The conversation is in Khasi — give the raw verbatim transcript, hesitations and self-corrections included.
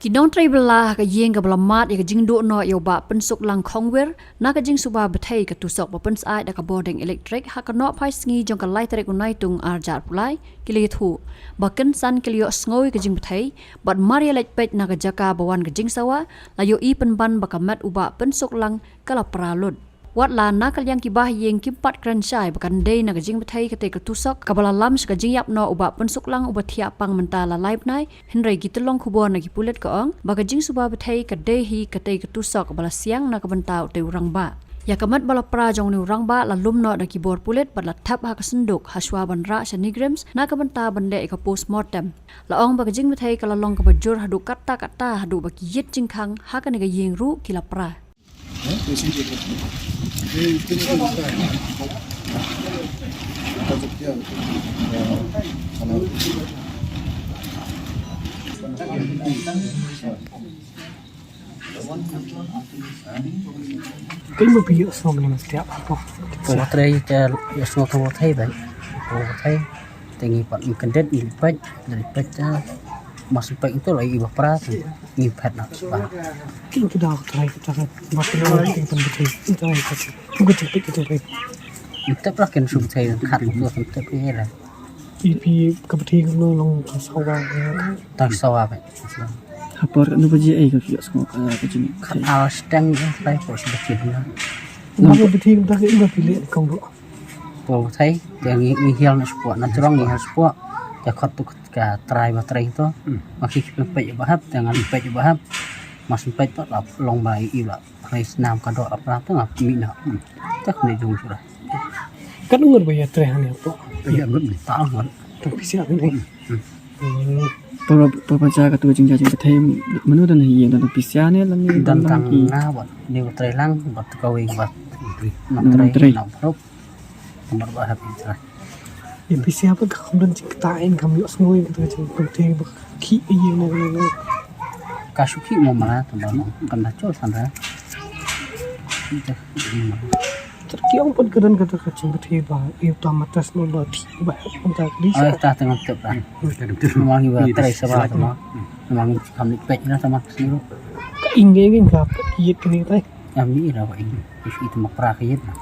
Ki nongtrei bylla ha ka ïing kaba la mad ïa ka jingduh noh ïa u Bah Pynsuklang Khongwir na ka jingsuba bthei ka tusok ba pynsyaid da ka bording elektrik ha ka nohphai sngi jong ka lai tarik u Naitung arhajar arphew lai, ki la ïathuh ba kynsan ki la ïohsngew ïa ka jingbthei bad mar ïa leit peit na ka jaka ba wan ka jingsawa, la ïohi pynban ba ka met u Bah Pynsuklang ka la pra lut. Wat la na ka liang ki bahaïing kim pat kren shai ba kan dei na ka jingbthei katei ka tusok kaba la lam sha ka jingïap noh u Bah Pynsuklang uba thiah pang mynta la lai bnai, hynrei ki tyllong khubor na ki pulit ka ong ba ka jingsuba bthei ka dei hi katei ka tusok kaba la siang na ka bynta utei u rangbah. Ïa ka met ba la pra jong une u rangbah la lum noh da ki bor pulit bad la thep ha ka synduk ha shuwa ban rah sha NEIGRIHMS na ka bynta ban leh ïa ka postmortem. La ong ba ka jingbthei ka la long kaba jur haduh katta katta haduh ba ki ïit jingkhang ha kane ka ïing ruh ki la pra. Kynmaw phi ïohsngew mynne mynstep hato? Pyntrei te ïohsngew ka bthei bad. Pyntrei te ngi pat ngi kyndit ngi peit, ngi peit te. Mas peit to la i ba pra te ngi phet na ba. Kin kida ka trai ka trai ba trai ka trai ka trai ka trai. Phi ka trai ka trai. Ngi tep la kin shu bthei khat ngi tep ïa la. Ïa phi ka bthei ka long tang sawa. Tang sawa ba. Ha por katno baje ai ka phi ïohsngew ka jing. Khat ar steng ka trai por shu bthei na. Ka bthei ka bthei ka phi leh kong ruh. Por bthei te ngi ngi hiar na sport na jrong ngi hiar sport. Te khot tu ka trai ba trai to. Ma ki phi peit ba hap te ngan peit ba hap. Mas peit pat la long ba i ba. Rai snam ka dok la pra te nga pynmih noh. Te khmih jong shuwa. Katno ngut ba ïatrei hangne hapoh? Ïa ngut ni. Ta ngut. Tang phi siap ni. Por por ba ja katu jingjia jingbthei mano don hi don phi siap ne lane don tang ki. Nga bad ni ba trei lang bad kawei bad. Nang trei nang prop. Namar ba hap ïa trei. Ïa phi siap ka kham don jingkata in kham ïohsngew ïa katu jingbthei ba khih ïa ne ne. Ka shu khih mo mala tang ba kan da chol san ra. Ter ki ong pun ka don kata ka jingbthei ba ïa ta matas mo ba khih ba hap ta di. Ai ta tang tep ra. Namar ngi ba trei sa ba ta ma. Namar ngi kham ni peit na ta ma sini. Ka ing ngi ngi ka ïit kini tai. Am ni ra ba ing. Is itu ma pra ka ïit na.